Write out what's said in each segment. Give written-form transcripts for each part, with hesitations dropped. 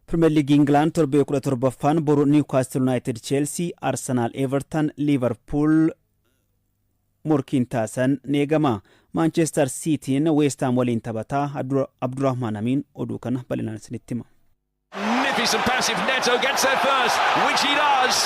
Pirimeer Liigii Ingilaand torbee 17ffaan boru Niwkaastil Yuunaayitid Cheelsii, Arsenaal Everton, Liivarpuul morkiin taasisan ni eegama. Maanchestar Siitiin Weestaam waliin taphataa. Abdurrahmaan Amiin oduu kana bal'inaan isinitti hima. Magnificent pass if Neto gets there first, which he does.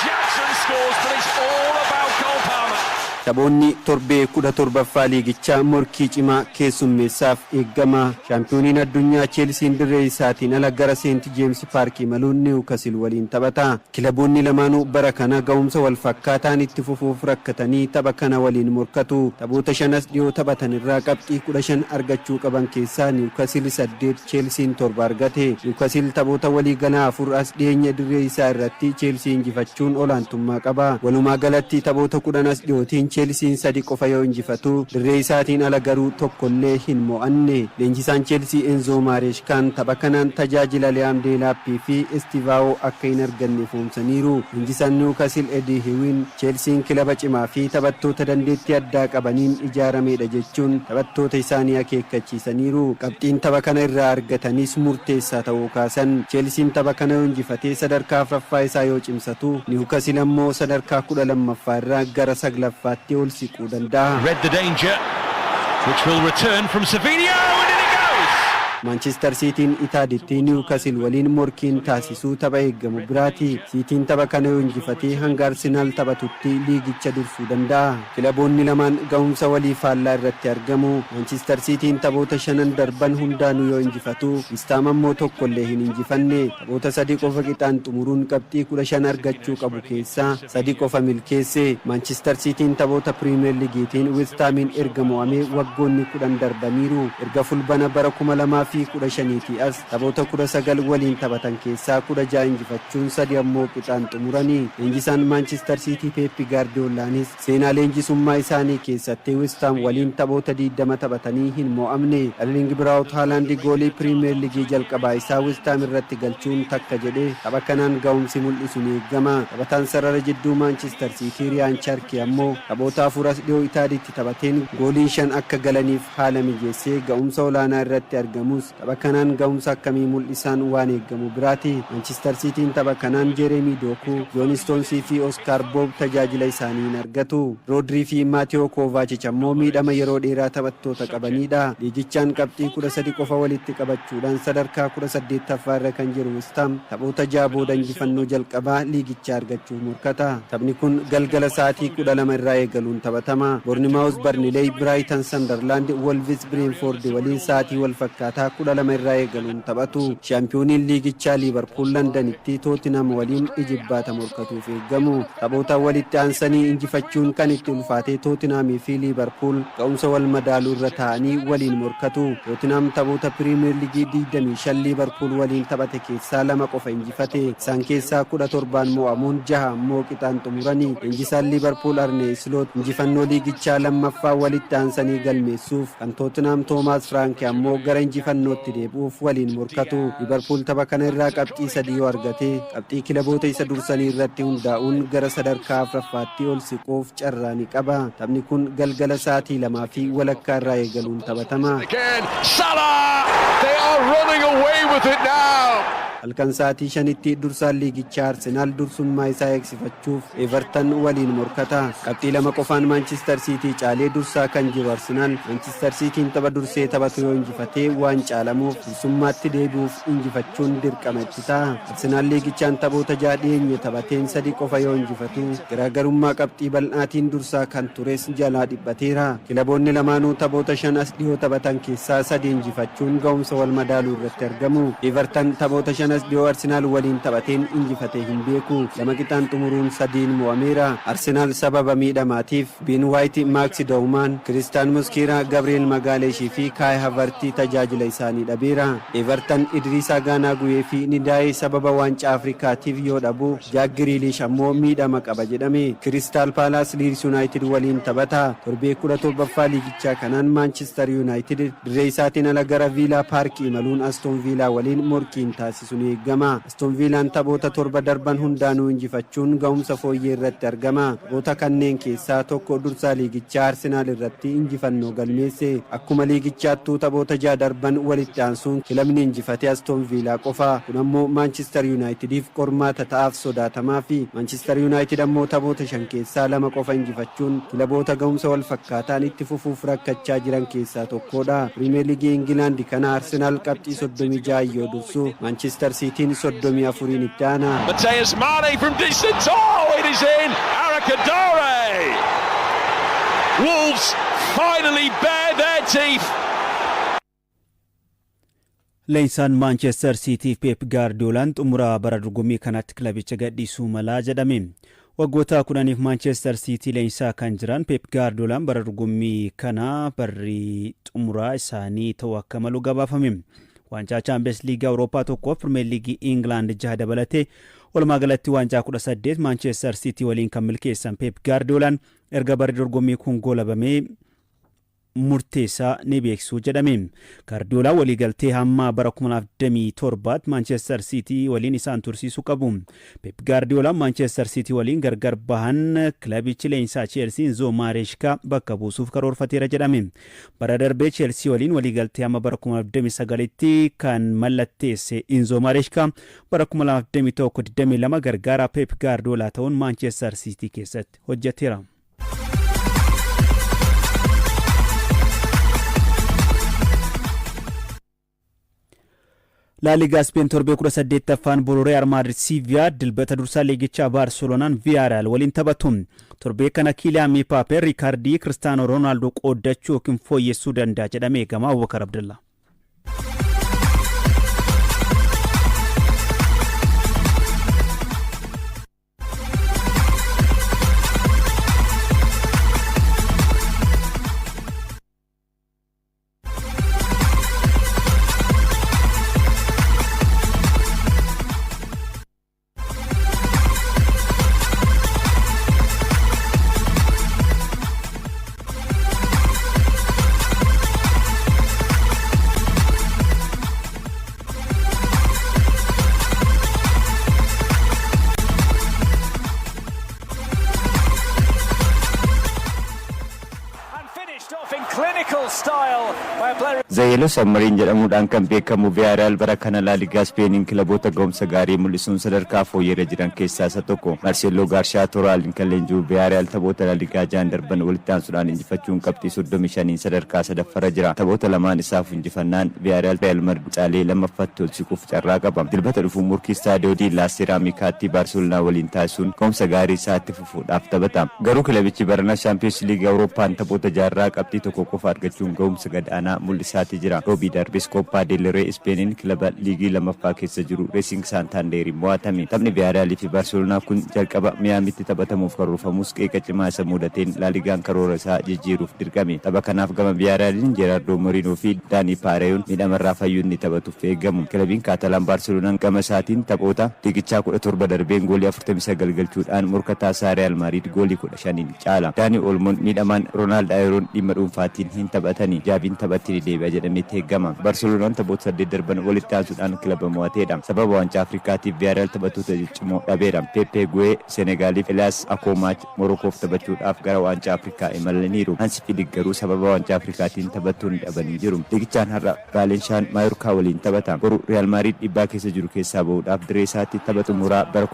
Jackson scores, but it's all about Cole Palmer. Taphoonni torbee 17ffaa liigichaa morkii cimaa keessummeessaaf eegama. Shaampiyooniin addunyaa Cheelsiin dirree isaatiin ala gara Seent Jeems Paarkii imaluun Niwukasil waliin taphata. Kilaboonni lamaanuu bara kana ga'umsa wal fakkaataan itti fufuuf rakkatanii tapha kana waliin morkatu. Taphoota shanas dhiyoo taphatan irraa qabxii 15 argachuu qaban keessaa Niwukasil saddeet, Cheelsiin torba argate. Niwukasil taphoota waliigalaa afur as dhiyeenya dirree isaa irratti Cheelsii injifachuun olaantummaa qaba. Walumaa galatti taphoota 10 as dhiyootiin Cheelsiin sadi qofa yoo injifatu, dirree isaatiin ala garuu tokkollee hin mo'anne. Leenjisaan Cheelsii Enzoo Maareeshkaan tapha kanaan tajaajila Liyaam Deelaappii fi Estivaawoo akka hin arganne foomsaniiru. Leenjisaan Niwukasil Edii Hiwin Cheelsiin kilaba cimaa fi taphattoota dandeettii addaa qabaniin ijaaramedha jechuun taphattoota isaanii akeekkachiisaniiru. Qabxiin tapha kana irraa argatanis murteessaa ta'uu kaasan. Cheelsiin tapha kana yoo injifatee sadarkaa afraffaa isaa yoo cimsatu, Niwukasil ammoo sadarkaa 12ffaa irraa gara saglaffaatti ol siquu danda'a. Read the danger, which will return from Savinho, and in it goes! Maanchister Siitiin Itaaditti Niwukasil waliin morkiin taasisuu tapha eeggamu biraati. Siitiin tapha kana yoo injifatee hanga Arsenaal taphatutti liigicha dursuu danda'a. Kilaboonni lamaan ga'umsa walii faallaa irratti argamu. Maanchister Siitiin taphoota shanan darban hundaanuu yoo injifatu, Wistaam ammoo tokkollee hin injifanne. Taphoota sadi qofa qixaan xumuruun qabxii 15 argachuu qabu keessaa sadi qofa milkeesse. Maanchister Siitiin taphoota Piriimeer Liigiitiin Wistaamiin erga mo'amee waggoonni 10 darbaniiru. Erga Fulbana bara 2015tii as taphoota 19 waliin taphatan keessaa 16 injifachuun sadi ammoo qixaan xumurani. Leenjisaan Maanchister Siitii Peeppi Gaardiyoolaanis seenaa leenjisummaa isaanii keessatti Wistaam waliin taphoota 20 taphatanii hin mo'amne. Erling Biraawut Haalaandi goolii Piriimeer Liigii jalqabaa isaa Wistaam irratti galchuun takka jedhee tapha kanaan ga'umsi mul'isu ni eegama. Taphataan sarara jidduu Maanchister Siitii Riyaan Charkii ammoo taphoota afur as dhiyoo Itaaditti taphateen gooliin shan akka galaniif haala mijeessee ga'umsa olaanaa irratti argamus, tapha kanaan ga'umsa akkamii mul'isaan waan eeggamu biraati. Maanchister Siitiin tapha kanaan Jeeremii Dookuu, Joon Istoonsii fi Oskaar Boob tajaajila isaanii hin argatu. Roodrii fi Maatiyoo Koovaachich ammoo miidhama yeroo dheeraa taphattoota qabanidha. Liigichaan qabxii 13 qofa walitti qabachuudhaan sadarkaa 18ffaa irra kan jiru Wistaam taphoota ja'a booda injifannoo jalqabaa liigichaa argachuuf morkata. Taphni kun galgala sa'aatii 12 irraa eegaluun taphatama. Boornimaawuz Barnileey, Biraayitan Sandarlaand, Wolvis Bireenfoord waliin sa'aatii wal fakkaataa 12 irraa eegaluun taphatu. Shaampiyooniin liigichaa Liivarpuul Londanitti Tootinam waliin ijibbaata morkatuuf eegamu. Taphoota walitti aansanii injifachuun kan itti ulfaate Tootinamii fi Liivarpuul ga'umsa wal madaaluu irra taa'anii waliin morkatu. Tootinam taphoota Piriimeer Liigii 25 Liivarpuul waliin taphate keessaa lama qofa injifate. Isaan keessaa 17n mo'amuun jaha ammoo qixaan xumurani. Leenjisaan Liivarpuul Arnee Isloot injifannoo liigichaa lammaffaa walitti aansanii galmeessuuf, kan Tootinam Toomaas Firaanki ammoo gara injifannootti deebi'uuf waliin morkatu. Liivarpuul tapha kana irraa qabxii sadii yoo argate, qabxii kilaboota isa dursanii irratti hundaa'uun gara sadarkaa afraffaatti ol siquuf carraa ni qaba. Taphni kun galgala sa'aatii 2:30 irraa eegaluun taphatama. Again, Salah! They are running away with it now! Halkan sa'aatii 5tti dursaan liigichaa Arsenaal dursummaa isaa eegsifachuuf Everton waliin morkata. Qabxii lama qofaan Maanchister Siitii caalee dursaa kan jiru Arsenaal, Maanchister Siitiin tapha dursee taphatu yoo injifatee waan caalamuuf dursummaatti deebi'uuf injifachuun dirqama itti ta'a. Arsenaal liigichaan taphoota ja'a dhiyeenya taphateen sadi qofa yoo injifatu, garaagarummaa qabxii bal'aatiin dursaa kan tures jalaa dhiphateera. Kilaboonni lamaanuu taphoota shan as dhiyoo taphatan keessaa sadi injifachuun ga'umsa wal madaaluu irratti argamu. Everton taphoota shan as dhiyoo Arsenaal waliin taphateen injifatee hin beeku. Lama qixaan xumuruun sadiin mo'ameera. Arsenaal sababa miidhamaatiif Biin Waayit, Maaksi Dawumaan, Kiristaan Muskiiraa, Gabrieel Magaaleeshii fi Kaay Havartii tajaajila isaanii dhabeera. Everton Idriisaa Gaanaa Guyee fi Nidaayee sababa waancaa Afrikaatiif yoo dhabu, Jaak Giriilish ammoo miidhama qaba jedhame. Kiristaal Paalaas Liids Yuunaayitid waliin taphata. Torbee 17ffaa liigichaa kanaan Maanchister Yuunaayitid dirree isaatiin ala gara Viilaa Paarkii imaluun Astoon Viilaa waliin morkiin taasisu ni ni eegama. Aston Villaan taphoota torba darban hundaanuu injifachuun ga'umsa fooyyee irratti argama. Taphoota kanneen keessaa tokko dursaa liigichaa Arsenaal irratti injifannoo galmeesse. Akkuma liigichaattuu taphoota ja'a darban walitti aansuun kilabni injifate Aston Villaa qofa. Kun ammoo Maanchister Yuunaayitediif qormaata ta'aaf sodaatamaa fi Maanchister Yuunaayitid ammoo taphoota shan keessaa lama qofa injifachuun kilaboota ga'umsa wal fakkaataan itti fufuuf rakkachaa jiran keessaa tokkodha. Pirimeer Liigii Ingilaandi kana Arsenaal qabxii 36 yoo dursu, Maanchister Siitiin 34n itti aana. Mateus Mane from distance. Oh, it is in. Arokodare. Wolves finally bare their teeth. Leenjisaan Maanchestar Siitii Peep Gaardiyoolaan xumura bara dorgommii kanatti kilabicha gadhiisuu malaa jedhame. Waggoota 10f Maanchestar Siitii leenjisaa kan jiran Peep Gaardiyoolaan bara dorgommii kana barri xumuraa isaanii ta'uu akka malu gabaafame. Waancaa Chaampiyeens Liigii Awurooppaa tokkoof Pirimeer Liigii Ingilaand jaha dabalatee walumaa galatti waancaa 18 Maanchestar Siitii waliin kan milkeessan Peep Gaardiyoolaan erga barri dorgommii kun goolabamee murteessaa ni beeksisuu jedhame. Gaardiyoolaan waliigaltee hamma bara 2027 Maanchestar Siitii waliin isaan tursiisuu qabu. Pep Gaardiyoolaan Maanchestar Siitii waliin gargar bahan kilabichi leenjisaa Cheelsii Enzo Maareeshkaa bakka buusuuf karoorfateera jedhame. Bara darbee Cheelsii waliin waliigaltee hamma bara 2029tti kan mallatteesse Enzo Maareeshkaa bara 2021-22 gargaaraa Pep Gaardiyoolaa ta'uun Maanchestar Siitii keessatti hojjeteera. Laaligaa Speen torbee 18ffaan boru Real Maadrid Siiviyaa, Dilbata dursaa liigichaa Baarseloonaan Viyaaraal waliin taphatu. Torbee kana Kiiliyaan Mbappé riikaardii Kiristaanoo Roonaaldoo qooddachuu yookiin fooyyessuu danda'a jedhamee eegama. Abubakar Abdallaa. And finished off in clinical style by a player. The Yellow Submarine jedhamuudhaan kan beekamu Viyaaraal bara kana Laaligaa Ispeeniin kilaboota ga'umsa gaarii mul'isuun sadarkaa fooyyee jiran keessaa isa tokko. Marseelloo Gaarshaa Toraaliin kan leenji'u Viyaaraal taphoota Laaligaa ja'an darban walitti aansuudhaan injifachuun qabxii 35n sadarkaa sadaffarra jira. Taphoota lamaan isaaf injifannaan Viyaaraal Real Madrid caalee lammaffaatti ol siquuf carraa qaba. Dilbata dhufu murkii Istaadiyoo Di La Seeraamikaatti Baarseloonaa waliin taasisuun ga'umsa gaarii isaatti fufuudhaaf taphata. Garuu kilabichi barana Shaampiyoons Liigii Awurooppaan taphoota jaarraa qabxii tokko qofa argachuun ga'umsa gad-aanaa mul'isaati jira. Roobii darbes Kooppaa Del Rey Ispeeniin kilaba liigii lammaffaa keessa jiru Reesing Saantaandeeriin mo'atame. Taphni Viyaaraalii fi Baarseloonaa kun jalqaba Miyaamitti taphatamuuf karoorfamus, qeeqa cimaa isa mudateen Laaligaan karoora isaa jijjiiruuf dirqame. Tapha kanaaf gama Viyaaraaliin Jeeraardoo Moriinoo fi Daanii Paareeyoon miidhamarraa fayyuun ni taphatuuf eegamu. Kilabiin Kaatalaan Baarseloonaan gama isaatiin taphoota liigichaa 17 darbeen goolii 49 galchuudhaan morkataa isaa Real Maariid goolii 15n caala. Daanii Olmoon miidhamaan, Roonaald Ayeroon dhimma dhuunfaatiin hin taphatani. Jaaviin taphatti ni deebi'a jedhameetti eegama. Baarseloonaan taphoota saddeet darban walitti aansuudhaan kilaba mo'ateedha. Sababa waancaa Afrikaatiif Viyaaraal taphattoota ciccimoo dhabeera. Pepe Gu'ee Senegaaliif Eliyaas Akoomaach Morokoof taphachuudhaaf gara waancaa Afrikaa imalaniiru. Hansi Filik garuu sababa waancaa Afrikaatiin taphattoonni dhabanii jiru. Liigichaan har'a Vaalenshaan Maayorkaa waliin taphata. Boru Real Maariid dhibbaa keessa jiru keessaa bahuudhaaf diree isaatti tapha xumuraa bara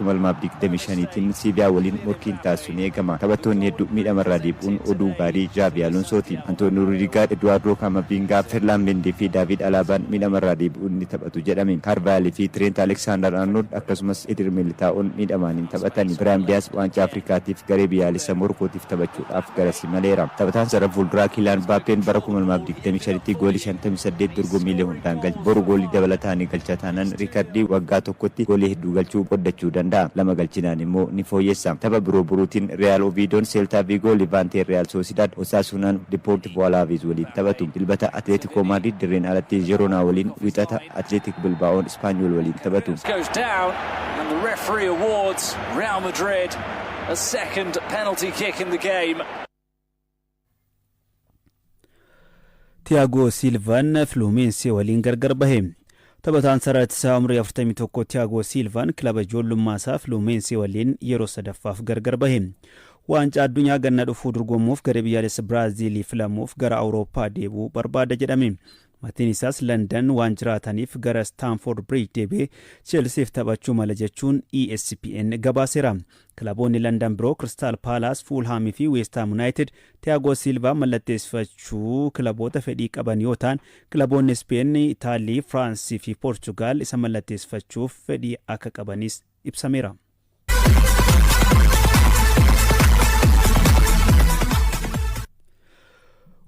2025tiin Siiviyaa waliin morkiin taasisu ni eegama. Taphattoonni hedduu miidhamarraa deebi'uun oduu gaarii Jaavi Alonsooti. Antoonii Rudigaa, Eduwaardoo Kaamavingaa, Ferlaan Mendii fi Daavid Alaabaan miidhamarraa deebi'uun ni taphatu jedhame. Kaarvaalii fi Tireent Aleksaandar Arnold akkasumas Edir Militaa'oon miidhamaan hin taphatani. Biraayim Diyaas waancaa Afrikaatiif garee biyyaalessa Morokootiif taphachuudhaaf garasi maleera. Taphataan sarara fuulduraa Kiilaan Baappeen bara 2025tti goolii 58 dorgommiilee hundaan galche. Boru goolii dabalataa ni galcha taanaan riikardii waggaa tokkotti goolii hedduu galchuu qoddachuu danda'a. Lama galchinaan immoo ni fooyyessa. Tapha biroo boruutiin Real Oviidoon Seeltaa Viigoo, Livaantee Real Soosidaad, Osaasuunaan Dipoortivo Alaaveez waliin taphatu. Dilbata Atleetikoo Maadrid dirreen alatti Jeroonaa waliin, Wixata Atleetik Bilbaa'oon Ispaanyool waliin taphatu. Goes down and the referee awards Real Madrid a second penalty kick in the game. Tiyaagoo Silvan Fluminense waliin gargar bahe. Taphataan sarara ittisaa umurii 41 Tiyaagoo Siilvaan kilaba ijoollummaa isaa Fluminense waliin yeroo sadaffaaf gargar bahe. Waancaa addunyaa ganna dhufuu dorgomuuf garee biyyaalessa Biraaziilii filamuuf gara Awurooppaa deebi'uu barbaada jedhame. Maatiin isaas London waan jiraataniif gara Stamford Bridge deebi'ee Chelseaf taphachuu mala jechuun ESPN gabaaseera. Kilaboonni London biroo Crystal Palace, Fulham fi West Ham United Tiyaagoo Silvaa mallatteessifachuu kilaboota fedhii qaban yoo ta'an, kilaboonni Speen, Itaalii, Firaansii fi Poorchugaal isa mallatteessifachuuf fedhii akka qabanis ibsameera.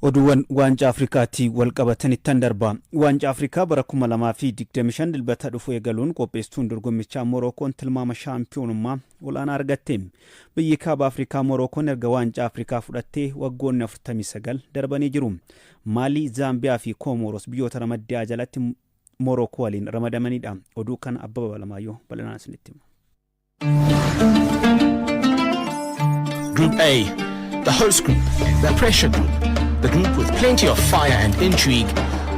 Oduuwwan Waancaa Afrikaatti wal qabatanitti darba. Waancaa Afrikaa bara 2025 Dilbata dhufu eegaluun qopheessituun dorgommichaa Morookoon tilmaama shaampiyoonummaa olaanaa argatte. Biyyi kaaba Afrikaa Morookoon erga Waancaa Afrikaa fudhattee waggoonni 49 darbanii jiru. Maalii, Zaambiyaa fi Koomoros biyyoota ramaddii jalatti Morookoo waliin ramadamanidha. Oduu kana Abbaba Balamaayyoo bal'inaan isinitti hima. Group A, the host group, the pressure group, the group with plenty of fire and intrigue: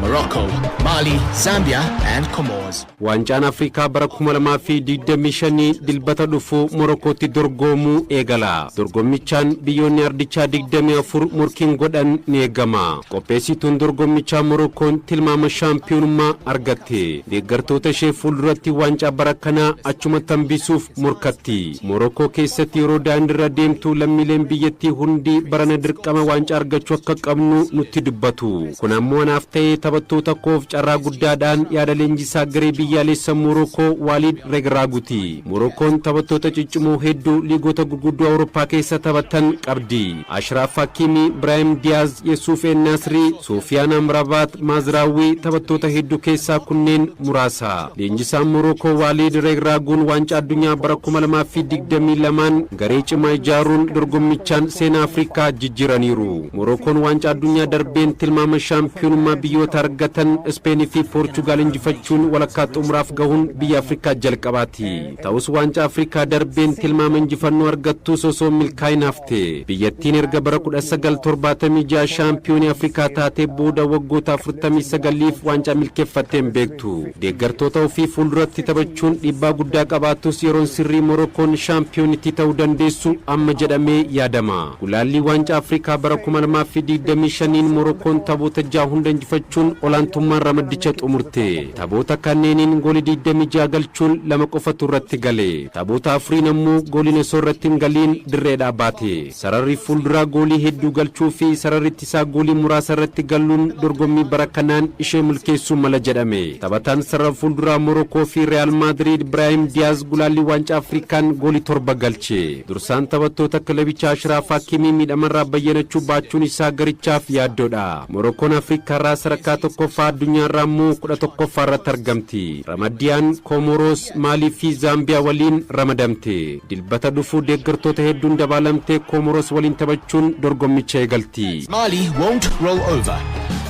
Morocco, Mali, Zambia, and Comoros. Waancaan Afrikaa bara 2025 Dilbata dhufu Morokootti dorgomuu eegala. Dorgommichaan biyyoonni ardichaa 24 morkiin godhan ni eegama. Qopheessituun dorgommichaa Morokoon tilmaama shaampiyoonummaa argatte. Deeggartoota ishee fuulduratti waancaa bara kanaa achumatti hambisuuf morkatti. Morokoo keessatti yeroo daandiirra deemtu lammiileen biyyattii hundi barana dirqama waancaa argachuu akka qabnu nutti dubbatu. Kun ammoo anaaf ta'ee taphattoota koof carraa guddaadhaan, yaada leenjisaa garee biyyaalessa Morokoo Waaliid Regraaguti. Morokoon taphattoota ciccimoo hedduu liigota gurguddoo Awurooppaa keessa taphatan qabdi. Ashraaf Hakimi, Ibraahim Diyaaz, Yesuuf Ennasrii, Soofiyaan Amrabaat, Maazraawii taphattoota hedduu keessaa kunneen muraasa. Leenjisaan Morokoo Waaliid Regraaguun waancaa addunyaa bara 2022 garee cimaa ijaaruun dorgommichaan seenaa Afrikaa jijjiiraniiru. Morokoon waancaa addunyaa darbeen tilmaama shaampiyoonummaa biyyoota argatan Ispeenii fi Poorchugaal injifachuun walakkaa xumuraaf gahuun biyya Afrikaa jalqabaati. Ta'us waancaa Afrikaa darbeen tilmaama injifannoo argattus osoo milkaa'in hafte. Biyyattiin erga bara 1976 shaampiyoonii Afrikaa taatee booda waggoota 49f waancaa milkeeffattee hin beektu. Deeggartoota ofii fuulduratti taphachuun dhiibbaa guddaa qabaatus, yeroon sirrii Morokoon shaampiyoonitti ta'uu dandeessu amma jedhamee yaadama. Gulaallii waancaa Afrikaa bara 2025 Morokoon taphoota ja'a hunda injifachuun olaantummaan ramaddicha xumurte. Taphoota kanneeniin goolii 26 galchuun lama qofatu irratti gale. Taphoota afuriin ammoo gooliin osoo irratti hin galiin dirreedhaa baate. Sararri fuulduraa goolii hedduu galchuu fi sararri ittisaa goolii muraasa irratti galuun dorgommii bara kanaan ishee milkeessuu mala jedhame. Taphataan sarara fuulduraa Morokoo fi Real Madrid Ibraahim Diyaaz gulaallii waancaa Afrikaan goolii torba galche. Dursaan taphattoota kilabichaa Ashraaf Hakimii miidhamarraa bayyanachuu baachuun isaa garichaaf yaaddoodha. Morokoon Afrikaarraa sadarkaa tokkoffaa, addunyaarraa immoo 11ffaa irratti argamti. Ramaddiyaan Komoros, Maalii fi Zaambiyaa waliin ramadamte. Dilbata dhufuu deeggartoota hedduun dabaalamtee Komoros waliin taphachuun dorgommicha eegalti. Mali won't roll over.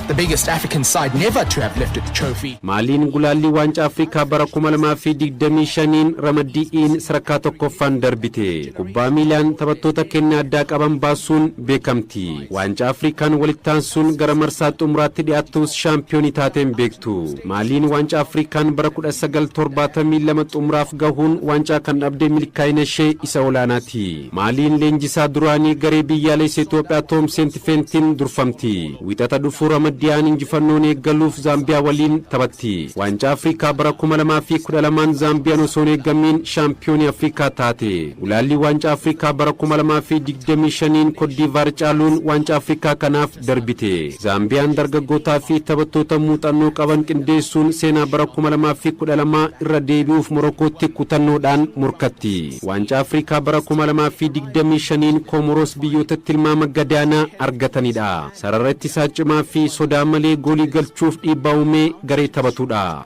The biggest African side never to have lifted the trophy. Maaliin gulaallii waancaa Afrikaa bara 2025 ramaddii'iin sadarkaa tokkoffaan darbite. Kubbaa miilaan taphattoota kennaa addaa qaban baasuun beekamti. Waancaa Afrikaan walitti aansuun gara marsaa xumuraatti dhiyaattus shaampiyoonii taateen beektu. Maaliin waancaa Afrikaan bara 1972 xumuraaf gahuun waancaa kan dhabde milkaa'ina ishee isa olaanaati. Maaliin leenjisaa duraanii garee biyyaalessa Itoophiyaa Toom Seentifeentiin durfamti. Wixata dhufuu ramaddiyaan injifannoon eeggaluuf Zaambiyaa waliin taphatti. Waancaa Afrikaa bara 2012 Zaambiyaan osoo hin eeggamiin shaampiyoonii Afrikaa taate. Gulaallii waancaa Afrikaa bara 2025 Koodiivaar caaluun waancaa Afrikaa kanaaf darbite. Zaambiyaan dargaggootaa fi taphattoota muuxannoo qaban qindeessuun seenaa bara 2012 irra deebi'uuf Morokootti kutannoodhaan morkatti. Waancaa Afrikaa bara 2025 Komoros biyyoota tilmaama gadaanaa argatanidha. Sarara ittisaa cimaa fi sodaa malee goolii galchuuf dhiibbaa uumee garee taphatudha.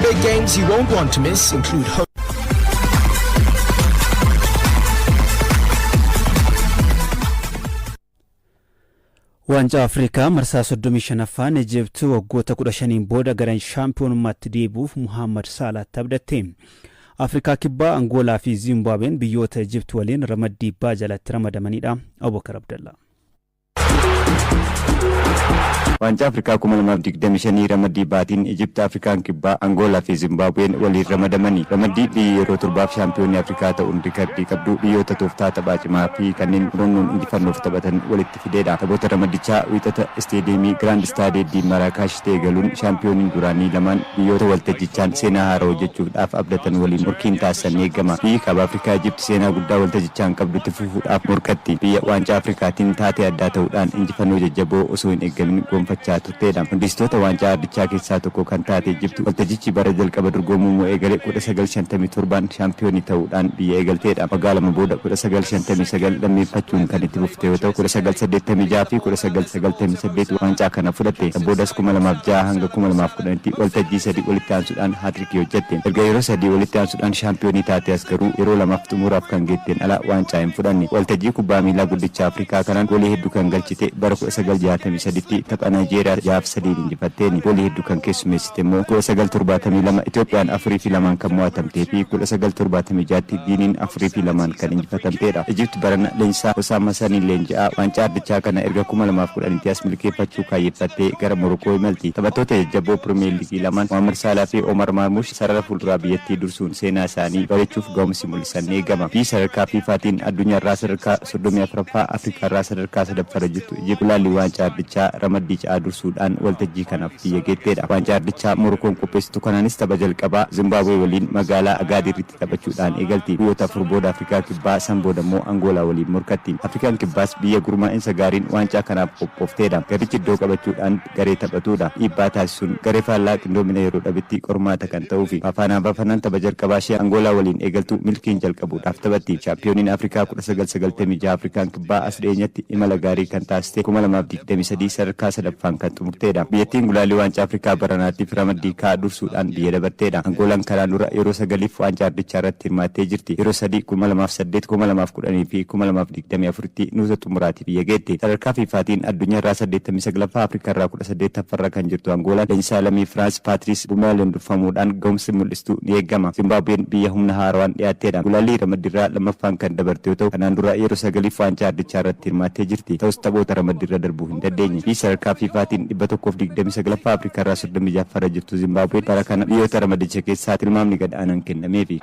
Big games you won't want to miss include home. Waancaa Afrikaa marsaa 35ffaan Ijipti waggoota 15 booda gara shaampiyoonummaatti deebi'uuf Muhammad Saalaatti abdatte. Afrikaa Kibbaa, Angoolaa fi Zimbaabuween biyyoota Ijipti waliin ramaddii baa jalatti ramadamanidha. Abubakar Abdallaa. Waancaa Afrikaa 2025 ramaddii baatiin Ijipti, Afrikaan Kibbaa, Angoolaa fi Zimbaabuween waliin ramadamani. Ramaddii biyyi yeroo torbaaf shaampiyoonii Afrikaa ta'uun rikardii qabdu, biyyoota tooftaa taphaa cimaa fi kanneen murannoon injifannoof taphatan walitti fideedha. Taphoota ramaddichaa Wiixata Isteediyeemii Giraand Istaadee di Maraakaash eegaluun, shaampiyooniin duraanii lamaan biyyoota waltajjichaan seenaa haaraa hojjechuudhaaf abdatan waliin morkiin taasisan ni eegama. Biyyi Kaaba Afrikaa Ijipti seenaa guddaa waltajjichaan qabdutti fufuudhaaf morkatti. Biyya waancaa Afrikaatiin taatee addaa ta'uudhaan injifannoo jajjaboo osoo hin eeggamin gonfachaa turteedha. Hundeessitoota waancaa ardichaa keessaa tokko kan taate Ijipti waltajjichi bara jalqaba dorgomuu eegale 1957 shaampiyoonii ta'uudhaan biyya eegalteedha. Waggaa 2 booda 1959 lammeeffachuun kan itti fufte yoo ta'u, 1986 fi 1998 waancaa kana fudhatte. Kan boodas 2006 hanga 2010tti waltajjii sadii walitti aansuudhaan haatirikii hojjette. Erga yeroo sadii walitti aansuudhaan shaampiyoonii taate as garuu yeroo lamaaf xumuraaf kan geetteen ala waancaa hin fudhanne. Waltajjii kubbaa miilaa guddicha Afrikaa kanaan goolii hedduu kan galchite bara 1963tti tapha Naayijeeriyaa 6-3n injifatteeni. Goolii hedduu kan keessummeessite immoo 1972 Itoophiyaan 4-2n kan mo'atamtee fi 1976tti Giiniin 4-2n kan injifatamteedha. Ijipt barana leenjisaa Hosaam Hasaniin leenji'aa waancaa ardichaa kana erga 2010tti as milkeeffachuu kaayyeeffattee gara Morokoo imalti. Taphattoota jajjaboo Pirimeer Liigii lamaan, Mohammad Saalaa fi Omar Marmush, sarara fuulduraa biyyattii dursuun seenaa isaanii bareechuuf ga'umsi mul'isan ni eegama. Biyyi sadarkaa FIFAtiin addunyaarraa sadarkaa 34ffaa, Afrikaarraa sadarkaa sadaffaarra jirtu Ijipt gulaallii waancaa ardichaa ramaddii ca'aa dursuudhaan waltajjii kanaaf biyya geetteedha. Waancaa ardichaa Morokoon qopheessitu kanaanis tapha jalqabaa Zimbaabuwee waliin magaalaa Agaadiiritti taphachuudhaan eegalti. Guyyoota 4 booda Afrikaa Kibbaa, san booda immoo Angoolaa waliin morkatti. Afrikaan Kibbaas biyya gurmaa'insa gaariin waancaa kanaaf qophoofteedha. Garichi iddoo qabachuudhaan garee taphatuudha. Dhiibbaa taasisuun garee faallaa qindoomina yeroo dhabetti qormaata kan ta'uufi. Baafaanaa Baafanaan tapha jalqabaa ishee Angoolaa waliin eegaltu milkiin jalqabuudhaaf taphatti. Shaampiyooniin Afrikaa 1996 Afrikaan Kibbaa as dhiyeenyatti imala gaarii kan taasiste, 2023 sadarkaa sadaffaan kan xumurteedha. Biyyattiin gulaalli waancaa Afrikaa baranaatiif ramaddii kaa dursuudhaan biyya dabarteedha. Angoolaan kanaan dura yeroo sagaliif waancaa ardichaa irratti hirmaattee jirti. Yeroo sadii, 2008, 2010 fi 2024tti nuusa xumuraatiif biyya geette. Sadarkaa FIFAtiin addunyaarraa 89ffaa, Afrikaarraa 18ffarra kan jirtu Angoolaan leenjisaa lammii Firaans Paatiriis Bumeyaleen durfamuudhaan ga'umsi mul'istu ni eegama. Zimbaabuween biyya humna haarawaan dhiyaatteedha. Gulaallii ramaddiirraa lammaffaan kan dabarte yoo ta'u, kanaan dura yeroo sagaliif waancaa ardichaa irratti hirmaattee jirti. Ta'us taphoota ramaddiirra darbuu hin dandeenye. Biyyi sadarkaa FIFAtiin 129ffaa, Afrikaarraa 36ffarra jirtu Zimbaabuween bara kana biyyoota ramaddicha keessaa tilmaamni gad aanaan kennameefi.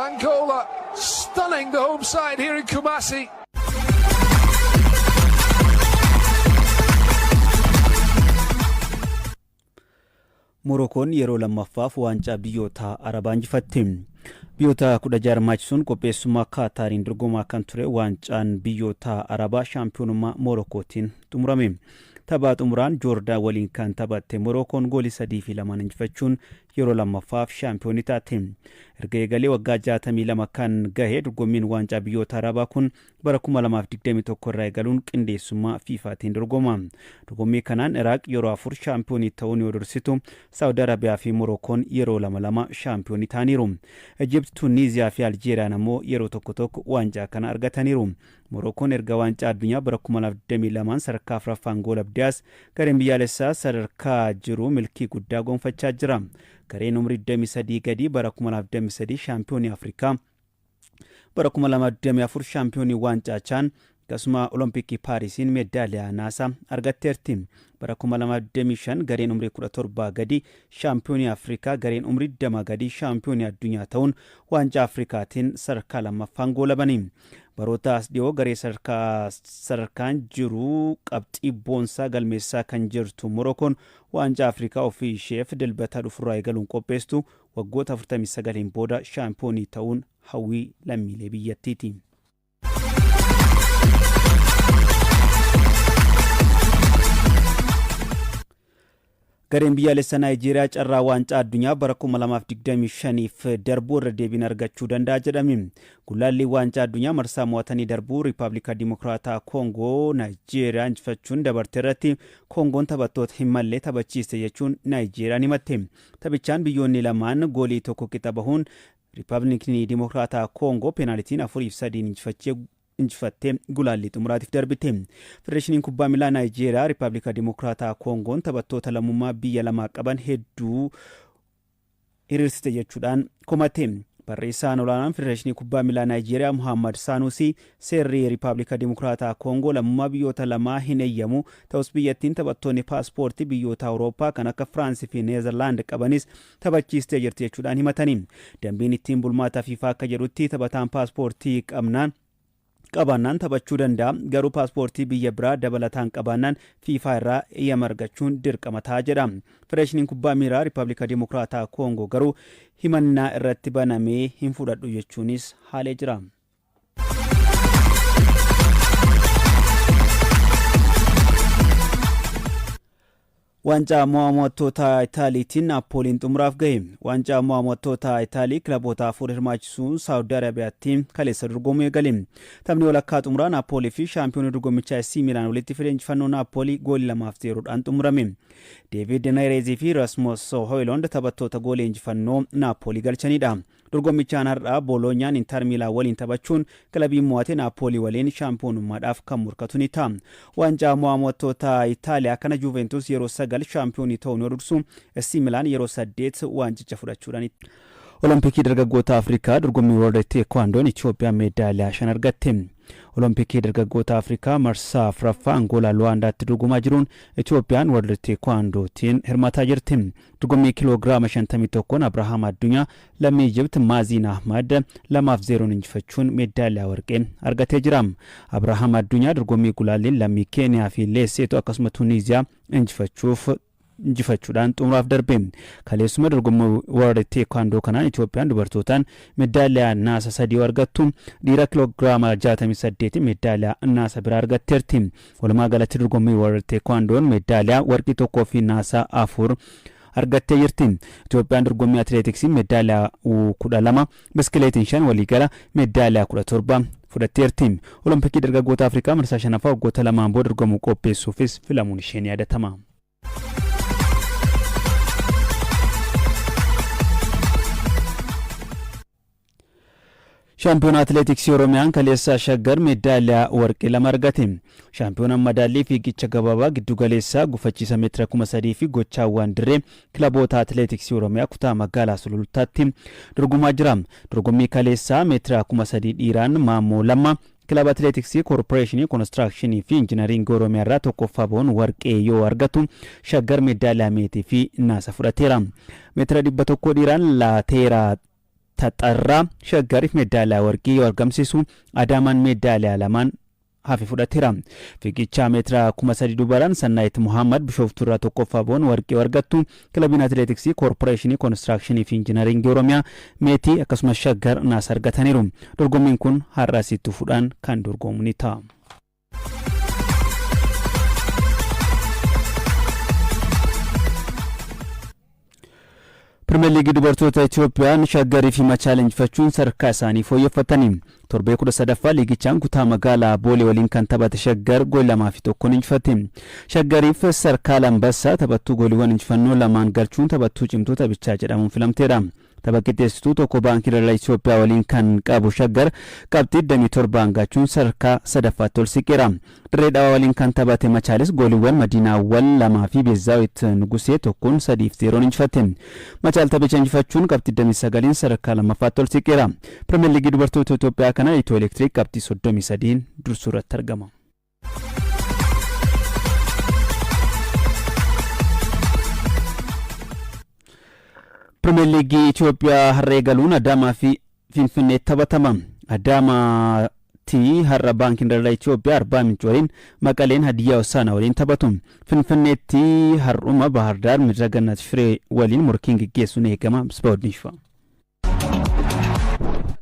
Angola stunning the home side here in Kumasi. Morokoon yeroo lammaffaaf waancaa biyyoota Arabaa injifatte. Biyyoota 16 hirmaachisuun qopheessummaa Kaataariin dorgomaa kan ture waancaan biyyoota Arabaa shaampiyoonummaa Morokootiin xumurame. Tapha xumuraan Joordaan waliin kan taphatte Morokoon goolii 3-2n injifachuun yeroo lammaffaaf shaampiyoonii taate. Erga eegalee waggaa 62 kan gahe dorgommiin waancaa biyyoota Arabaa kun bara 2021 irraa eegaluun qindeessummaa FIFAtiin dorgoma. Dorgommii kanaan Iraaq yeroo afur shaampiyoonii ta'uun yoo dursitu, Saawudi Arabiyaa fi Morokoon yeroo lama lama shaampiyoonii ta'aniiru. Ijipt, Tuniiziyaa fi Aljeeriyaan ammoo yeroo tokko tokko waancaa kana argataniiru. Morokoon erga waancaa addunyaa bara 2022 sadarkaa afuraffaan goolabdee as gareen biyyaalessaa sadarkaa jiru milkii guddaa gonfachaa jira. Gareen umrii 23 gadii bara 2023 shaampiyoonii Afrikaa, bara 2024 shaampiyoonii waancaa Chaan, akkasuma Olompikii Paarisiin meedaaliyaa naasaa argatteerti. Bara 2025 gareen umrii 17 gadi shaampiyoonii Afrikaa, gareen umrii 20 gadi shaampiyoonii addunyaa ta'uun waancaa Afrikaatiin sadarkaa lammaffaan goolabani. Baroota as dhiyoo garee sadarkaa sadarkaan jiru qabxii boonsaa galmeessaa kan jirtu Morokoon waancaa Afrikaa ofii isheef Dilbata dhufurraa eegaluun qopheessitu waggoota 49n booda shaampiyoonii ta'uun hawwii lammiilee biyyattiiti. Gareen biyyaalessa Naayijeeriyaa carraa waancaa addunyaa bara 2025f darbuu irra deebiin argachuu danda'a jedhame. Gulaalli waancaa addunyaa marsaa mo'atanii darbuu Riippaabilika Dimokiraataa Koongoo Naayijeeriyaa injifachuun dabarte irratti Koongoon taphattoota hin malle taphachiiste jechuun Naayijeeriyaan himatte. Taphichaan biyyoonni lamaan goolii tokko qixa bahuun, Riippaabilikni Dimokiraataa Koongoo peenaalitiin 4-3n injifachee injifattee gulaallii xumuraatiif darbite. Federeeshiniin Kubbaa Miilaa Naayijeeriyaa Riippaabilika Dimokiraataa Koongoon taphattoota lammummaa biyya lamaa qaban hedduu hiriirsite jechuudhaan komate. Barreessaan olaanaan Federeeshinii Kubbaa Miilaa Naayijeeriyaa Muhammad Saanusi seerri Riippaabilika Dimokiraataa Koongoo lammummaa biyyoota lamaa hin eeyyamu. Ta'us biyyattiin taphattoonni paaspoortii biyyoota Awurooppaa kan akka Firaansii fi Neezerlaand qabanis taphachiistee jirti jechuudhaan himatanii. Dambiin ittiin bulmaata FIFA akka jedhutti taphataan paaspoortii qabnaan qabaannaan taphachuu danda'a, garuu paaspoortii biyya biraa dabalataan qabaannaan FIFA irraa eeyyama argachuun dirqama ta'a jedha. Federeeshiniin Kubbaa Miilaa Riippaabilika Dimokiraataa Koongoo garuu himannaa irratti banamee hin fudhadhu jechuunis haalee jira. Waancaa mo'amtoota Itaaliitiin Naappooliin xumuraaf gahe. Waancaa mo'amtoota Itaalii kilaboota afur hirmaachisuun Saawudi Arabiyaatti kaleessa dorgomuu eegale. Taphni walakkaa xumuraa Naappoolii fi shaampiyoonii dorgommichaa AC Miilaan walitti fide injifannoo Naappoolii goolii 2-0dhaan xumurame. Deevid Neerezii fi Rasmus Hoyilond taphattoota goolii injifannoo Naappoolii galchanidha. Dorgommichaan har'a Booloonyaan Intar Miilaan waliin taphachuun kilabiin mo'ate Naappoolii waliin shaampiyoonummaadhaaf kan murkatu ni ta'a. Waancaa mo'amtoota Itaaliyaa kana Juventus yeroo 9 shaampiyoonii ta'uun yoo dursu, AC Milaan yeroo 8 waancicha fudhachuudhaan. Olompikii dargaggoota Afrikaa dorgommii World Teekwaandoon Itoophiyaan meedaaliyaa 5 argatte. Olompikii dargaggoota Afrikaa marsaa 4ffaa Angoolaa Luwaandaatti dorgomaa jiruun Itoophiyaan World Teekwaandootiin hirmaataa jirti. Dorgommii kiiloogiraama 51n Abrahaam Addunyaa lammii Ijipt Maaziin Ahmad 2-0n injifachuun meedaaliyaa warqee argatee jira. Abrahaam Addunyaa dorgommii gulaalliin lammii Keeniyaa fi Leesseetoo akkasuma Tuniiziyaa injifachuuf injifachuudhaan xumuraaf darbe. Kaleessuma dorgommii World Teekwaandoo kanaan Itoophiyaan dubartootaan meedaaliyaa naasa 3 yoo argattu, dhiira kiiloogiraama 68 meedaaliyaa naasa biraa argatteerti. Walumaa galatti dorgommii World Teekwaandoon meedaaliyaa warqii 1 fi naasa 4 argattee jirti. Itoophiyaan dorgommii atileetiksiin meedaaliyaa 12, biskileetiin 5, waliigala meedaaliyaa 17 fudhatteerti. Olompikii dargaggoota Afrikaa marsaa 5ffaa waggoota lamaan booda dorgomuu qopheessuufis filamuun ishee ni yaadatama. Shaampiyoona Atileetiksii Oromiyaan kaleessa Shaggar meedaaliyaa warqii 2 argate. Shaampiyoonaan madaallii fiigicha gabaabaa giddugaleessaa gufachiisa meetira 3000 fi gochaawwan dirree kilaboota atileetiksii Oromiyaa kutaa magaalaa Sulultaatti dorgomaa jira. Dorgommii kaleessaa meetira 3000 dhiiraan Maammoo Lammaa Kilaba Atileetiksii Koorporeeshinii Konistiraakshinii fi Injinariingii Oromiyaa irraa tokkoffaa bahuun warqee yoo argatu, Shaggar meedaaliyaa meetii fi naasa fudhateera. Meetira 100 dhiiraan Laateeraa Taxarraa Shaggariif meedaaliyaa warqii yoo argamsiisu, Adaamaan meedaaliyaa lamaan hafe fudhateera. Fiigichaa meetira 3000 dubaraan Sannaayit Muhammad Bishooftuu irraa tokkoffaa bahuun warqii yoo argattu, Kilabiin Atileetiksii Koorporeeshinii Konistiraakshinii fi Injinariingii Oromiyaa meetii akkasumas Shaggar naasa argataniiru. Dorgommiin kun har'as itti fufuudhaan kan dorgomu ni ta'a. Pirimeer Liigii dubartoota Itoophiyaan Shaggarii fi Machaal injifachuun sadarkaa isaanii fooyyeffatani. Torbee 13ffaa liigichaan kutaa magaalaa Boolee waliin kan taphate Shaggar goolii 2-1n injifate. Shaggariif Sarkaal Ambassaa taphattuu gooliiwwan injifannoo lamaan galchuun taphattuu cimtuu taphichaa jedhamuun filamteedha. Tapha qixxeessituu tokko Baankii Daldala Itoophiyaa waliin kan qabu Shaggar qabxii 27n gachuun sadarkaa sadaffaatti ol siqeera. Dirree Dhawaa waliin kan taphate Machaalis gooliiwwan Madiinaa Awwal 2 fi Beezzaawit Nugusee tokkoon 3-0n injifate. Machaal taphicha injifachuun qabxii 29n sadarkaa lammaffaatti ol siqeera. Pirimeer Liigii dubartoota Itoophiyaa kana Itiyoo Elektiriik qabxii 33n dursuu irratti argama. Pirimeer Liigii Itoophiyaa har'a eegaluun Adaamaa fi Finfinneetti taphatama. Adaamaatti har'a Baankiin Daldala Itoophiyaa Arbaa Minch waliin, Maqaleen Hadiyyaa Hosaanaa waliin taphatu. Finfinneetti har'uma Baahar Daar Midira Gannat Shiree waliin morkiin geggeessuun eegama. Misbaa'uddin Shifaa.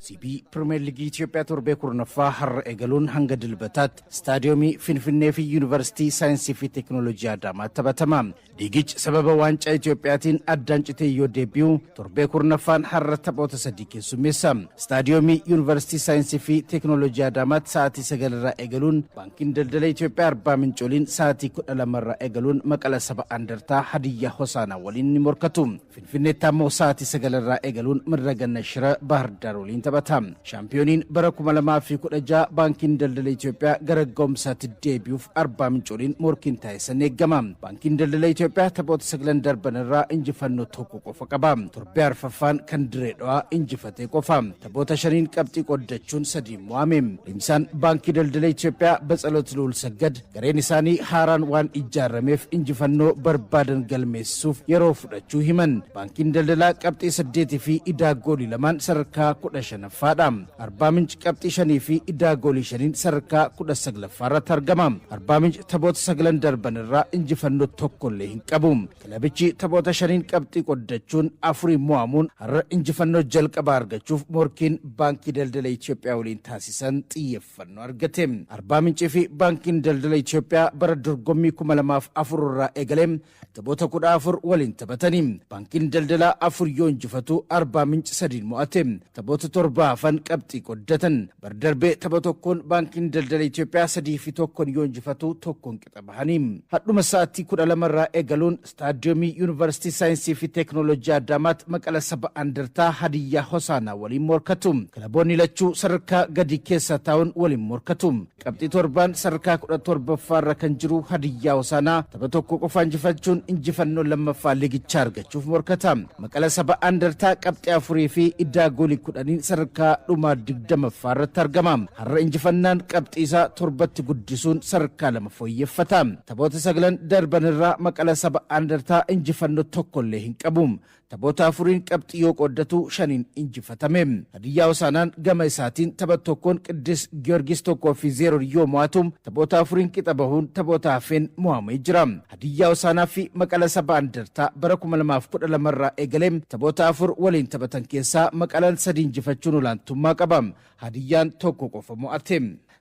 CB Pirimeer Liigii Itoophiyaa torbee 10ffaa har'a eegaluun hanga Dilbataatti Istaadiyoomii Finfinnee fi Yuunivarsiitii Saayinsii fi Teekinooloojii Adaamaatti taphatama. Liigichi sababa waancaa Itoophiyaatiin addaan citee yoo deebi'u, torbee 10ffaan har'a taphoota sadii keessummeessa. Istaadiyoomii Yuunivarsiitii Saayinsii fi Teekinooloojii Adaamaatti sa'aatii 9 irraa eegaluun Baankiin Daldala Itoophiyaa Arbaa Minch waliin, sa'aatii 12 irraa eegaluun Maqala Saba Andartaa Hadiyyaa Hosaanaa waliin ni morkatu. Finfinneetti ammoo sa'aatii 9 irraa eegaluun Midraganna Shira Baahir Daar waliin taphata. taphata. Shaampiyooniin bara 2016 Baankiin Daldala Itoophiyaa gara ga'umsaatti deebi'uuf Arbaa Minch waliin morkiin taasisan eegama. Baankiin Daldala Itoophiyaa taphoota sagalan darban irraa injifannoo tokko qofa qaba. Torbee arfaffaan kan Diree Dhawaa injifatee qofa. Taphoota shaniin qabxii qoddachuun sadii mo'ame. Leenjisaan Baankii Daldala Itoophiyaa Batsalot Luul Saggad gareen isaanii haaraan waan ijaarameef injifannoo barbaadan galmeessuuf yeroo fudhachuu himan. Baankiin Daldalaa qabxii 8 fi idaa goolii 2n sadarkaa 15ffaadha. Arbaa Minch qabxii 5 fi idaa goolii 5n sadarkaa 19ffaa irratti argama. Arbaa Minch taphoota sagalan darban irraa injifannoo tokkollee hin qabu. Kilabichi taphoota shaniin qabxii qoddachuun afuriin mo'amuun har'a injifannoo jalqabaa argachuuf morkiin Baankii Daldala Itoophiyaa waliin taasisan xiyyeeffannoo argate. Arbaa Mincii fi Baankiin Daldala Itoophiyaa bara dorgommii 2004 irraa eegalee taphoota 14 waliin taphatani. Baankiin Daldalaa 4 yoo injifatu Arbaa Minc 3n mo'ate. Taphoota 7 hafan qabxii qoddatan. Bara darbe tapha tokkoon Baankiin Daldala Itoophiyaa 3 fi 1n yoo injifatu tokkoon qixa bahani. Hadhuma sa'aatii 12 irraa eegaluun Istaadiyoomii Yuunivarsiitii Saayinsii fi Teeknooloojii Adaamaatti Maqala Saba Andartaa Hadiyyaa Hosaanaa waliin morkatu. Kilaboonni lachuu sadarkaa gadii keessa taa'uun waliin morkatu. Qabxii 7n sadarkaa 17ffaa irra kan jiru Hadiyyaa Hosaanaa tapha tokko qofa injifachuun injifannoo lammaffaa liigichaa argachuuf morkata. Maqala Saba Andartaa qabxii 4 fi iddaa goolii 10n sadarkaa dhumaa 20ffaa irratti argama. Har'a injifannaan qabxii isaa 7tti guddisuun sadarkaa 2 fooyyeffata. Taphoota saglan darban irraa Maqala Saba Andartaa injifannoo tokkollee hin qabu. Taphoota afuriin qabxii yoo qooddatu shaniin injifatame. Hadiyyaa Hosaanaan gama isaatiin tapha tokkoon Qiddis Giyoorgis 1 fi 0n yoo mo'atu taphoota afuriin qixa bahuun taphoota hafeen mo'amee jira. Hadiyyaa Hosaanaa fi Maqala Saba Andartaa bara 2012 irraa eegalee taphoota afur waliin taphatan keessaa Maqalaan sadii injifachuun olaantummaa qaba. Hadiyyaan tokko qofa mo'ate.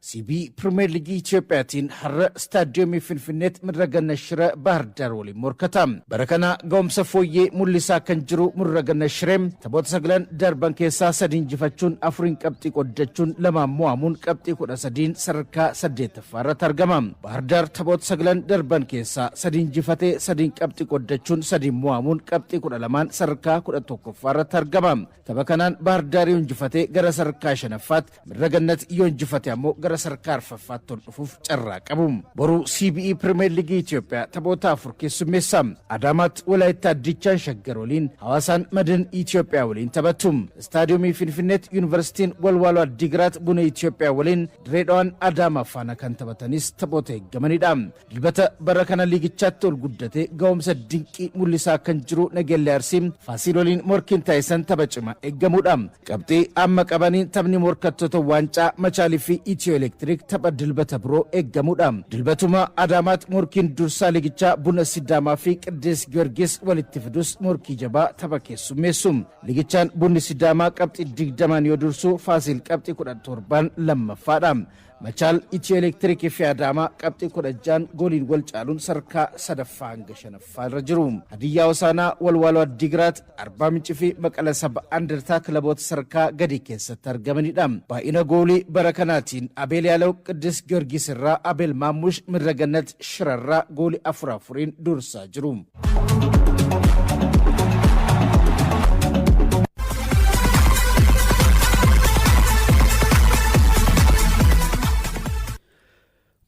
CBE Pirimeer Liigii Itiyoophiyaatiin har'a Istaadiyoomii Finfinneetti Mirraganna Shire Baahir Daar waliin morkata. Bara kana ga'umsa fooyyee mul'isaa kan jiru Murraganna Shiree taphoota sagalan darban keessaa sadi injifachuun afuriin qabxii qoddachuun lamaan mo'amuun qabxii 13n sadarkaa 8ffaa irratti argama. Baahir Daar taphoota sagalan darban keessaa sadi injifatee sadiin qabxii qoddachuun sadiin mo'amuun qabxii 12n sadarkaa 11ffaa irratti argama. Tapha kanaan Baahir Daar yoo injifate gara sadarkaa 5ffaatti, Mirragannat yoo injifate ammoo gara sadarkaa arfaffaatti ol dhufuuf carraa qabu. Boru CBE Pirimeer Liigii Itoophiyaa taphoota afur keessummeessa. Adaamaatti Walaayittaa Diichaan Shaggar waliin, Hawaasaan Madin Itoophiyaa waliin taphatu. Istaadiyoomii Finfinneetti Yuunivarsiitiin Walwaaloo Addiigiraat Buna Itoophiyaa waliin, Dirree Dhawaan Adaamaa faana kan taphatanis taphoota eeggamanidha. Dilbata bara kana liigichaatti ol guddatee ga'umsa dinqii mul'isaa kan jiru Nageellee Arsii Faasiil waliin morkiin taasisan tapha cimaa eeggamuudha. Qabxii amma qabaniin taphni morkattoota waancaa Machaalii fi Itiyoo Elektiriik tapha Dilbata biroo eeggamuudha. Dilbatuma Adaamaatti morkiin dursaa liigichaa Buna Sidaamaa fi Qiddis Giyoorgis walitti fidus morkii jabaa tapha keessummeessu. Liigichaan Bunni Sidaamaa qabxii 20n yoo dursu Faasiil qabxii 17n lammaffaadha. Machaal, Itiyoo Elektirikii fi Adaamaa qabxii 16n gooliin wal caaluun sarkaa 3ffaa hanga 5ffaa irra jiru. Hadiyyaa Hosaanaa, Walwaaloo Addiigiraat, Arbaa Minci fi Maqala Saba Andartaa kilaboota sarkaa gadii keessatti argamanidha. Baay'ina goolii bara kanaatiin Abeel Yaalaw Qiddus Giyoorgis irraa Abeel Maammush Midragannat Shirarraa goolii 4 4n dursaa jiru.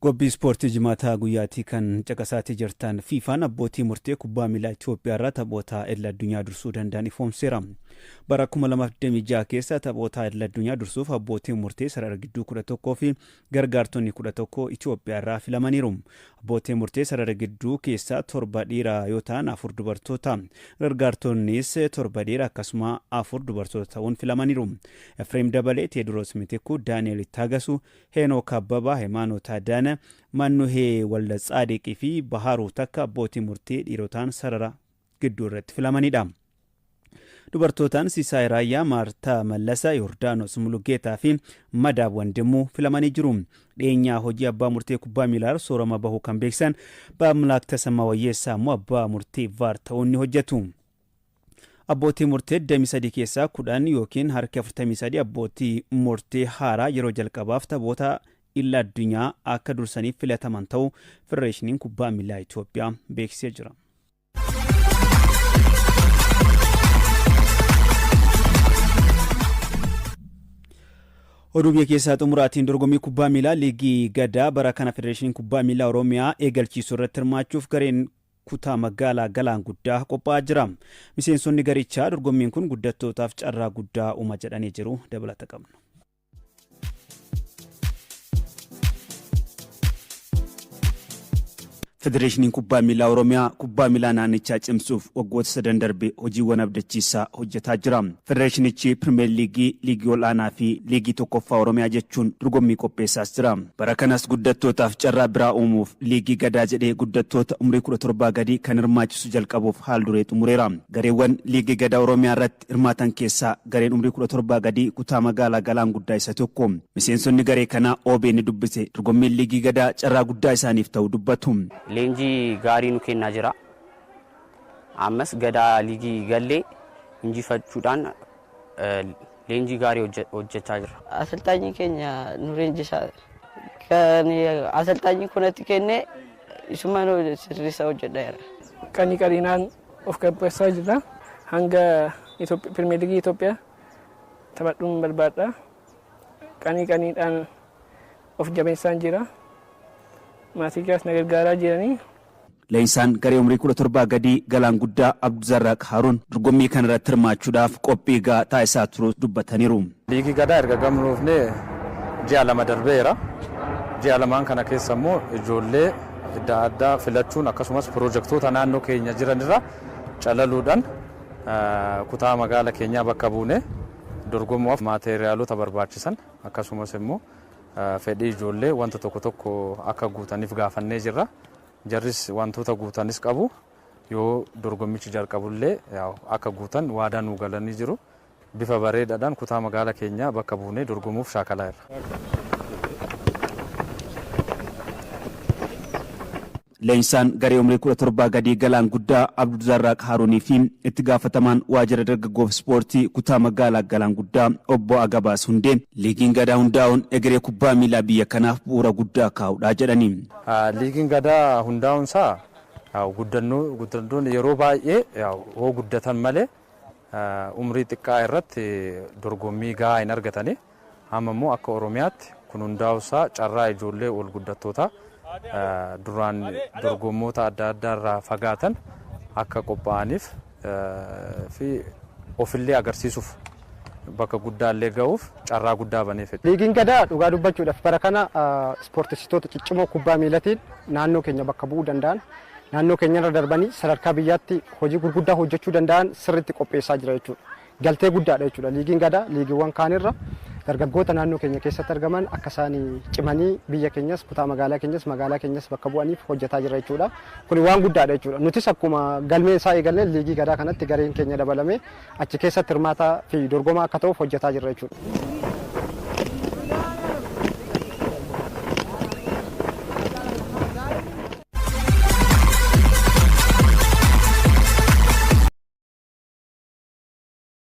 Qophii ispoortii Jimaataa guyyaatii kan caqasaatii jirtan. Fiifaan abbootii murtee kubbaa miilaa Itoophiyaa irraa taphoota idil addunyaa dursuu danda'an ifoomseera. Bara 2026 keessa taphoota idil addunyaa dursuuf abbootiin murtee sarara gidduu 11 fi gargaartonni 11 Itoophiyaa irraa filamaniiru. Abbootiin murtee sarara gidduu keessaa 7 dhiira yoo ta'an 4 dubartoota. Gargaartonnis 7 dhiira akkasuma 4 dubartoota ta'uun filamaniiru. Efreem Dabalee, Teediroos Mitikkuu, Daani'eel Ittaagasu, Heenook Abbabaa, Hayimaanoot Adaana, Mannuhee Waldatsaadiq fi Bahaaruu Takka abbootii murtee dhiirotaan sarara gidduu irratti filamanidha. Dubartootaan Sisaay Raayyaa, Maartaa Mallasa, Yordaanos Mulugeetaa fi Madaab Wandimmuu filamanii jiru. Dhiyeenyaa hojii abbaa murtee kubbaa miilaar soorama bahuu kan beeksisan Baamlaak Tasammaa Wayyeessaa ammoo abbaa murtee VAR ta'uun ni hojjetu. Abbootii murtee 23 keessaa 10 yookiin harki 43 abbootii murtee haaraa yeroo jalqabaaf taphoota idil addunyaa akka dursaniif filataman ta'uu Federeeshiniin Kubbaa Miilaa Itoophiyaa beeksisee jira. Oduu biyya keessaa xumuraatiin, dorgommii kubbaa miilaa Liigii Gadaa bara kana Federeeshiniin Kubbaa Miilaa Oromiyaa eegalchiisuu irratti hirmaachuuf gareen kutaa magaalaa Galaan Guddaa qophaa'aa jira. Miseensonni garichaa dorgommiin kun guddattootaaf carraa guddaa uuma jedhanii jiru. Dabalata qabnu. Federeeshiniin Kubbaa Miilaa Oromiyaa kubbaa miilaa naannichaa cimsuuf waggoota sadan darbe hojiiwwan abdachiisaa hojjetaa jira. Federeeshinichi Pirimeer Liigii, Liigii Ol'aanaa fi Liigii Tokkoffaa Oromiyaa jechuun dorgommii qopheessaas jira. Bara kanas guddattootaaf carraa biraa uumuuf Liigii Gadaa jedhee guddattoota umurii 17 gadii kan hirmaachisu jalqabuuf haal duree xumureera. Gareewwan Liigii Gadaa Oromiyaa irratti hirmaatan keessaa gareen umurii 17 gadii kutaa magaalaa Galaan Guddaa isa tokko. Miseensonni garee kanaa OBN dubbise dorgommiin Liigii Gadaa carraa guddaa isaaniif ta'uu dubbatu. Leenjii gaarii nu kennaa jira. Ammas Gadaa Liigii gallee injifachuudhaan leenjii gaarii hojjechaa jira. Asalxaanyi keenya nu leenjisaa. Kan asalxaanyi kunatti kenne isuma nu sirrisaa hojjedhaa jira. Qanii qaliinaan of qopheessaa jira. Hanga Pirimeer Liigii Itoophiyaa taphadhuun barbaadha. Qanii qaniidhaan of jabeessaan jira. Maatii keessa na gargaaraa jiranii. Leenjisaan garee umurii 17 gadii Galaan Guddaa Abduzarraaq Haaruun dorgommii kana irratti hirmaachuudhaaf qophii gahaa taasisaa turuu dubbataniiru. Liigii Gadaa erga gamloofnee ji'a 2 darbeera. Ji'a lamaan kana keessa immoo ijoollee adda addaa filachuun, akkasumas piroojaktoota naannoo keenya jiranirra calaluudhaan, kutaa magaala keenyaa bakka buune dorgomuuf maateeriyaalota barbaachisan, akkasumas immoo fedhii ijoollee wanta tokko tokko akka guutaniif gaafannee jirra. Jarris wantoota guutanis qabu, yoo dorgommichi jalqabullee akka guutan waadaa nuu galanii jiru. Bifa bareedaadhaan kutaa magaala keenyaa bakka buunee dorgomuuf shaakalaa jirra. Leenjisaan garee umurii 17 gadii Galaan Guddaa Abduzarraaq Haaruunii fi itti gaafatamaan waajjira dargaggoof ispoortii kutaa magaalaa Galaan Guddaa obbo Agabaas Hundee Liigiin Gadaa hundaa'uun egeree kubbaa miilaa biyya kanaaf bu'uura guddaa kaa'uudha jedhani. Liigiin Gadaa hundaa'uunsaa guddannoon yeroo baay'ee hoo guddatan malee umrii xiqqaa irratti dorgommii gahaa hin argatani. Amma immoo akka Oromiyaatti kun hundaa'uusaa carraa ijoollee ol guddattoota duraan dorgommoota adda addaa irraa fagaatan akka qophaa'aniif fi ofillee agarsiisuuf, bakka guddaallee ga'uuf carraa guddaa baneef. Liigiin Gadaa dhugaa dubbachuudhaaf bara kana ispoortessitoota ciccimoo kubbaa miilatiin naannoo keenya bakka bu'uu danda'an, naannoo keenya irra darbanii sadarkaa biyyaatti hojii gurguddaa hojjechuu danda'an sirriitti qopheessaa jira jechuudha. Galtee guddaadha jechuudha. Liigiin Gadaa liigiiwwan kaanirra dargaggoota naannoo keenya keessatti argaman akka isaan cimanii biyya keenyas, kutaa magaalaa keenyas, magaalaa keenyas bakka bu'aniif hojjetaa jira jechuudha. Kun waan guddaadha jechuudha. Nutis akkuma galmeen isaa eegallee Liigii Gadaa kanatti gareen keenya dabalamee achi keessatti hirmaataa fi dorgomaa akka ta'uuf hojjetaa jira jechuudha.